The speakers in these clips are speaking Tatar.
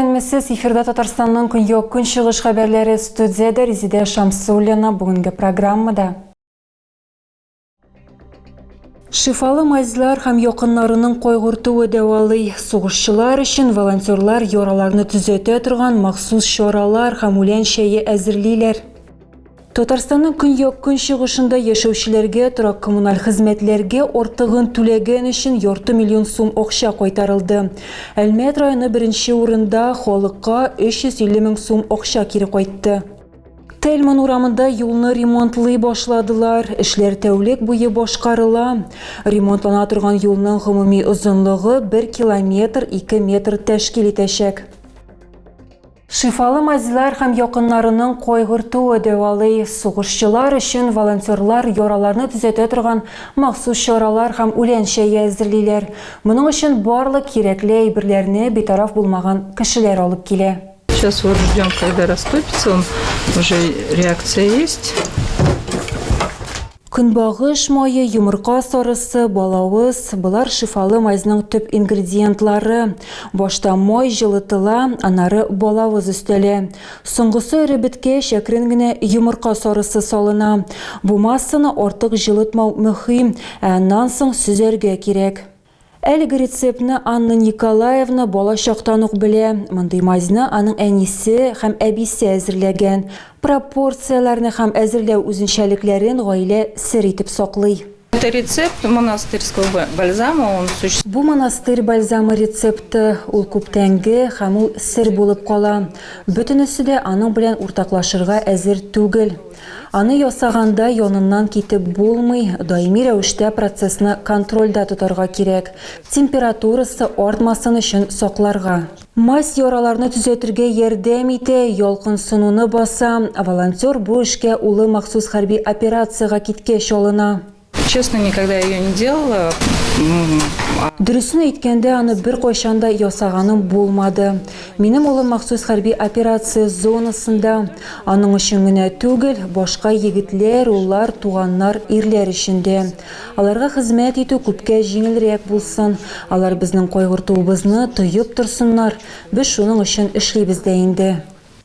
Исәнмесез, эфирда Татарстанның көньяк-көнчыгыш хәбәрләре студиядә Резидә Шамсуллина бүгенге программада. Шифалы мазьлар һәм якыннарының кайгыртуы дәвалый. Сугышчылар өчен волонтерлар яраларны төзәтә торган махсус чаралар һәм үлән чәе әзерлиләр. Татарстанның көньяк-көнчыгышында яшәүчеләргә торак-коммуналь хезмәтләргә артыгын түләгән өчен ярты миллион сум акча кайтарылды. Әлмәт районы беренче урында, халыкка 350 мең сум акча кире кайтты. Тельман урамында юлны ремонтлый башладылар. Эшләр тәүлек буе башкарыла. Ремонтлана торган юлның гомуми озынлыгы 1 километр 2 метр тәшкил итәчәк. Шифалы мазьлар һәм якыннарының кайгыртуы дәвалый. Сугышчылар өчен волонтерлар яраларны төзәтә торган махсус чаралар һәм үлән чәе әзерлиләр. Моның өчен барлык кирәкле әйберләрне битараф булмаган кешеләр алып килә. Сейчас вот ждем, когда растопится он, уже реакция есть. Көнбагыш мае, йомырка сарысы, балавыз, болар шифалы мазьның төп ингредиентлары. Башта май җылытыла, аннары балавыз өстәлә. Соңгысы эреп беткәч, әкрен генә йомырка сарысы салына. Бу массаны артык җылытмау мөһим, ә аннан соң сөзәргә кирәк. Әлеге рецептны Анна Николаевна бала чактан ук белә. Мондый мазьны аның әнисе һәм әбисе әзерләгән. Пропорцияләрне һәм әзерләү үзенчәлекләрен гаилә сер итеп саклый. Это рецепт монастырского бальзама, он существует. Бу монастырь бальзамы рецепты, ул күптәнге һәм ул сер булып кала. Бөтенесе дә аның белән уртаклашырга әзер түгел. Аны ясаганда яныннан китеп булмый, даими рәвештә процессны контрольдә тотарга кирәк, температурасы артмасын өчен сакларга. Мазь яраларны төзәтергә ярдәм итә, ялкынсынуны баса. Волонтер бу эшкә улы махсус хәрби операциягә киткәч алына. Честно, никогда ее не делала. Дөресен әйткәндә, аны беркайчан да ясаганым булмады. Минем улым махсус хәрби операция зонасында. Аның өчен генә түгел, башка егетләр, уллар, туганнар, ирләр өчен дә. Аларга хезмәт итү күпкә җиңелрәк булсын, алар безнең кайгыртуыбызны тоеп торсыннар, без шуның өчен эшлибез дә инде.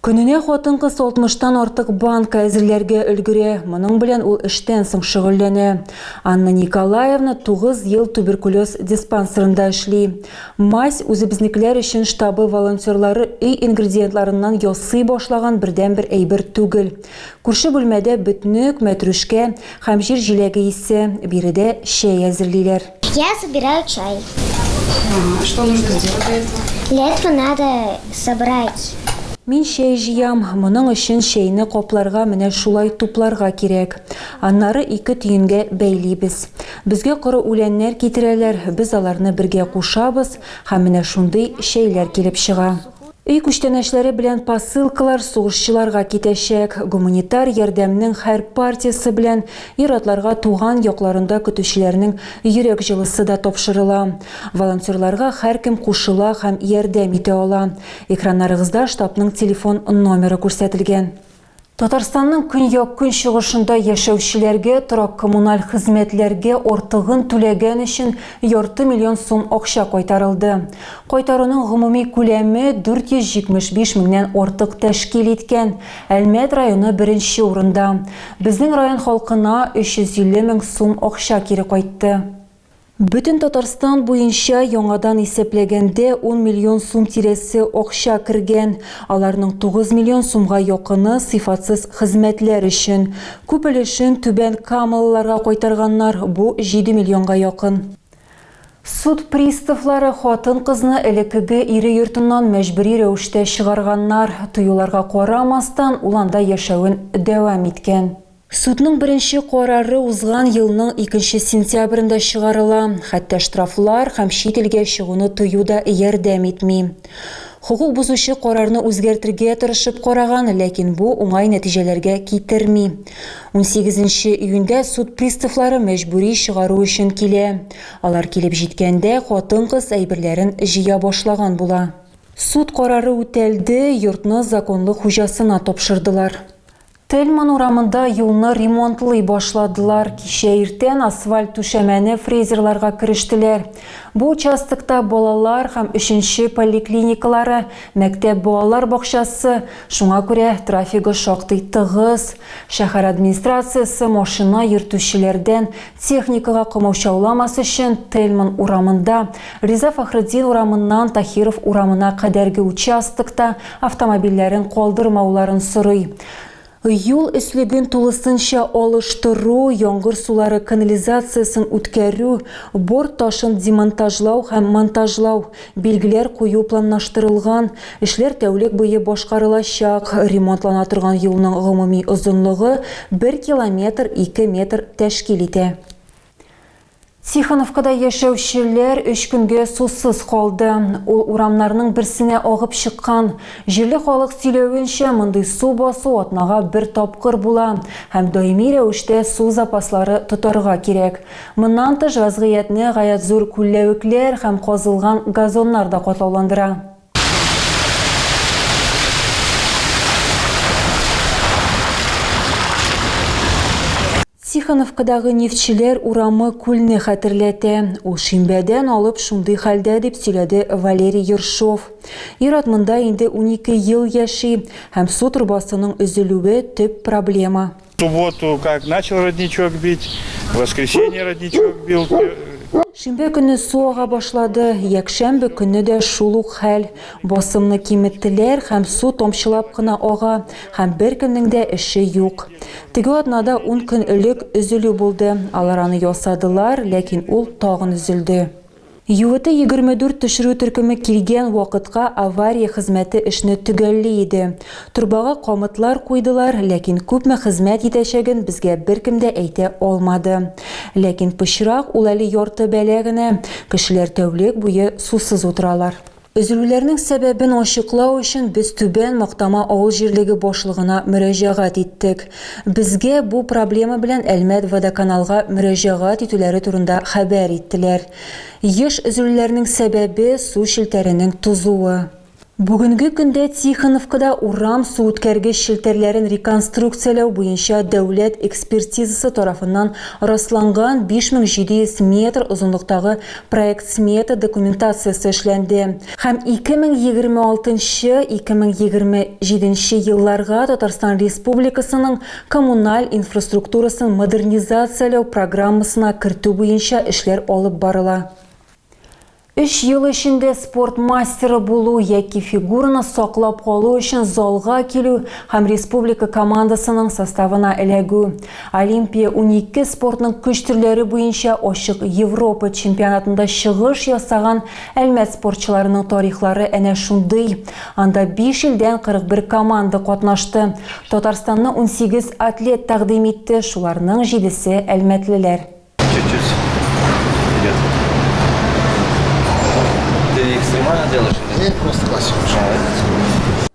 Көненә хатын-кыз алтмыштан артык банка әзерләргә өлгерә. Моның белән ул эштән соң шөгыльләнә. Анна Николаевна 9 ел туберкулез диспансерында эшли. Мазь үзебезнекеләр өчен штабы волонтерлары өй ингредиентларыннан ясый башлаган бердәнбер әйбер түгел. Күрше бүлмәдә бөтнек, мәтрүшкә һәм җир җиләге исе. Биредә чәй әзерлиләр. Я собираю чай. Что нужно сделать для этого? Для этого надо собрать. Мин чәй җыям. Моның өчен чәйне капларга менә шулай тупларга кирәк. Аннары ике төенгә бәйлибез. Безгә коры үләннәр китерәләр, без аларны бергә кушабыз һәм менә шундый чәйләр килеп чыга. Өй күчтәнәчләре белән посылкалар сугышчыларга китәчәк. Гуманитар ярдәмнең һәр партиясе белән ир-атларга туган якларында көтүчеләрнең йөрәк җылысы да тапшырыла. Волонтерларга һәркем кушыла һәм ярдәм итә ала. Экраннарыгызда штабның телефон номеры күрсәтелгән. Татарстанның көньяк-көнчыгышында яшәүчеләргә торак-коммуналь хезмәтләргә артыгын түләгән өчен ярты миллион сум акча кайтарылды. Кайтаруның гомуми күләме 475 меңнән артык тәшкил иткән. Әлмәт районы беренче урында. Безнең район халкына 350 мең сум акча кире кайтты. Бөтен Татарстан буенча яңадан исәпләгәндә 10 миллион сум тирәсе акча кергән. Аларның 9 миллион сумга якыны сыйфатсыз хезмәтләр өчен. Күп өлешен Түбән Камалыларга кайтарганнар, бу 7 миллионга якын. Суд приставлары хатын-кызны элеккеге ире йортыннан мәҗбүри рәвештә чыгарганнар. Тыюларга карамастан, ул анда яшәвен дәвам иткән. Судның беренче карары узган елның икенче сентябрендә чыгарыла. Хәтта штрафлар һәм чит илгә чыгуны тыю да ярдәм итми. Хокук бозучы карарны үзгәртергә тырышып караган, ләкин бу уңай нәтиҗәләргә китерми. Унсигезенче июньдә суд приставлары мәҗбүри чыгару өчен килә. Алар килеп җиткәндә, хатын-кыз әйберләрен җыя башлаган була. Суд карары үтәлде, йортны законлы хуҗасына тапшырдылар. Тельман урамында юлны ремонтлый башладылар. Кичә иртән асфальт түшәмәне фрезерларга керештеләр. Бу участокта балалар һәм өченче поликлиникалары, мәктәп балалар бакчасы, шуңа күрә трафигы шактый тыгыз. Шәһәр администрациясе машина йөртүчеләрдән техникага комаучауламас өчен Тельман урамында, Риза Фәхретдин урамыннан Таһиров урамына кадәрге участокта автомобильләрен калдырмауларын сорый. Юл өслеген тулысынча алыштыру, яңгыр сулары канализациясен үткәрү, борт ташын демонтажлау һәм монтажлау, билгеләр кую планлаштырылган. Эшләр тәүлек буе башкарылачак. Ремонтлана торган юлның гомуми озынлыгы бер километр ике метр тәшкил итә. Тихоновкада яшәүчеләр өч көнгә сусыз калды. Ул урамнарның берсенә агып чыккан. Җирле халык сөйләвенчә, мондый су басу атнага бер тапкыр була һәм даими рәвештә су запаслары тотарга кирәк. Моннан тыш, вәзгыятьне гаять зур күлләвекләр һәм казылган газоннар да катлауландыра. Тихоновкадагы Нефтьчеләр урамы күлне хәтерләтә. Ул шимбәдән алып шундый хәлдә, дип сөйләде Валерий Ершов. Ир-ат монда инде 12 ел яши һәм су торбасының өзелүе төп проблема. В субботу как начал родничок бить, в воскресенье родничок бил. Шимбә көнне су ага башлады, якшәмбе көнне дә шул ук хәл. Басымны киметтеләр һәм су тамчылап кына ага, һәм беркемнең дә эше юк. Теге атнада ун көн элек өзелү булды, алар аны ясадылар, ләкин ул тагын өзелде. ЮВТ-24 төшерү төркеме килгән вакытка авария хезмәте эшне төгәлли иде. Торбага камытлар куйдылар, ләкин күпме хезмәт итәчәген безгә беркем дә әйтә алмады. Ләкин пычрак ул әле ярты бәла генә, кешеләр тәүлек буе сусыз утыралар. Өзелүләрнең сәбәбен ачыклау өчен без Түбән Мактама авыл җирлеге башлыгына мөрәҗәгать иттек. Безгә бу проблема белән Әлмәт Водоканалга мөрәҗәгать итүләре турында хәбәр иттеләр. Еш өзелүләрнең сәбәбе, су челтәренең тузуы. Бүгенге көндә Тихоновкада урам суүткәргеч челтәрләрен реконструкцияләү буенча дәүләт экспертизасы тарафыннан расланган 5700 метр озынлыктагы проект-смета документациясе эшләнде һәм 2026 2027 елларга Татарстан Республикасының коммуналь инфраструктурасын модернизацияләү программасына кертү буенча эшләр алып барыла. Өч ел эчендә спорт мастеры булу яки фигураны саклап калу өчен залга килү һәм республика командасының составына эләгү. Олимпия 12 спортның көч төрләре буенча ачык Европа чемпионатында чыгыш ясаган Әлмәт спортчыларының тарихлары әнә шундый. Анда биш илдән 41 команда катнашты. Татарстанны 18 атлет тәкъдим итте, шуларның җидесе әлмәтлеләр. Чуть-чуть идет. Ты экстремально делаешь? Нет, просто классику.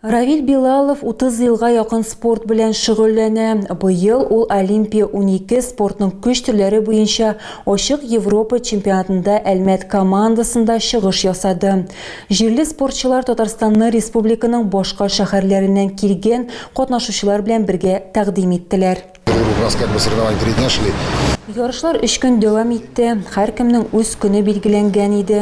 Равил Билалов 30 елга якын спорт белән шөгыльләнә. Быел ул Олимпия 12 спортның көч төрләре буенча ачык Европа чемпионатында Әлмәт командасында чыгыш ясады. Җирле спортчылар Татарстанны республиканың башка шәһәрләреннән килгән катнашучылар белән бергә тәкъдим иттеләр. Ярышлар өч көн дәвам итте, һәркемнең үз көне билгеләнгән иде.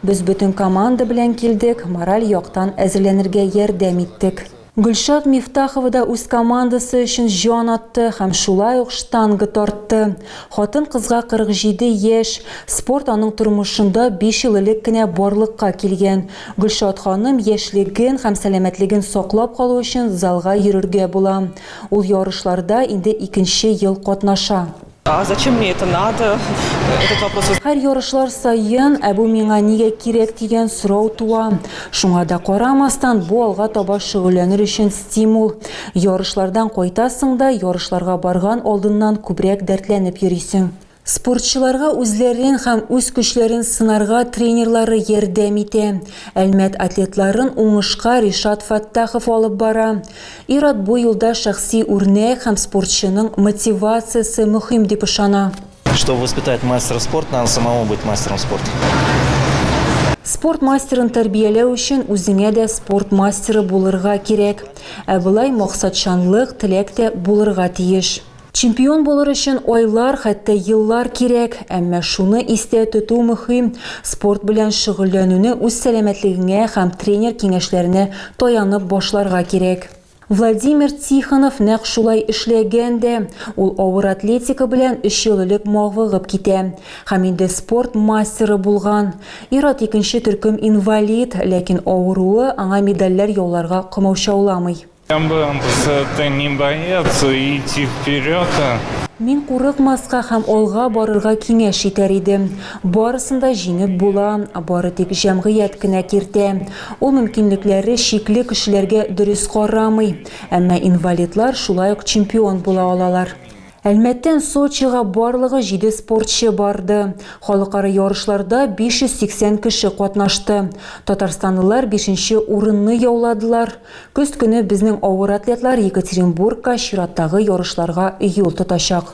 Без бөтен команда белән килдек, мораль яктан әзерләнергә ярдәм иттек. Гөлшат Мифтахова да үз командасы өчен җан атты һәм шулай ук штанга тартты. Хатын-кызга 47 яшь, спорт аның тормышында биш ел элек кенә барлыкка килгән. Гөлшат ханым яшьлеген һәм сәламәтлеген саклап калу өчен залга йөрергә була. Ул ярышларда инде икенче ел катнаша. А зачем мне это надо? Этот вопрос Һәр ярышлар саен, ә бу миңа нигә кирәк дигән сорау туа. Шуңа да карамастан, бу алга таба шөгыльләнер өчен стимул. Ярышлардан кайтасың да, ярышларга барган алдыннан күбрәк дәртләнеп йөрисең. Спортчыларга үзләрен һәм үз көчләрен сынарга тренерлары ярдәм итә. Әлмәт атлетларын уңышка Ришат Фәттахов алып бара. Ир-ат бу юлда шәхси үрнәк һәм спортчының мотивациясе мөһим дип ышана. Чтобы воспитать мастера спорта, надо самому быть мастером спорта. Спорт мастерын тәрбияләү өчен үзеңә дә спорт мастеры булырга кирәк. Ә болай максатчанлык, теләк тә булырга тиеш. Чемпион булыр өчен айлар, хәтта еллар кирәк. Әмма шуны истә тоту мөһим, спорт белән шөгыльләнүне үз сәламәтлегеңә һәм тренер киңәшләренә таянып башларга кирәк. Владимир Тихонов нәкъ шулай эшләгән дә. Ул авыр атлетика белән өч ел элек мавыгып китә һәм инде спорт мастеры булган. Ир-ат икенче төркем инвалид, ләкин авыруы аңа медальләр яуларга комаучауламый. Я бы посоветовал не бояться и идти вперед. Мин курыкмаска һәм алга барырга киңәш итәр идем. Барысын да җиңеп була, бары тик җәмгыять кенә киртә. Ул мөмкинлекләре чикле кешеләргә дөрес карамый. Әмма инвалидлар шулай ук чемпион була алалар. Әлмәттән Сочига барлыгы җиде спортчы барды. Халыкара ярышларда 580 кеше катнашты. Татарстанлылар бишенче урынны яуладылар. Көз көне безнең авыр атлетлар Екатеринбургка чираттагы ярышларга юл тотачак.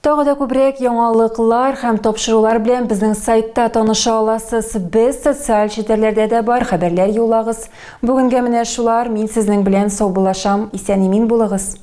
Тагы да күбрәк яңалыклар һәм тапшырулар белән безнең сайтта таныша аласыз. Без социаль челтәрләрдә дә бар, хәбәрләр юллагыз. Бүгенгә менә шулар, мин сезнең белән саубуллашам. Исән-имин булыгыз.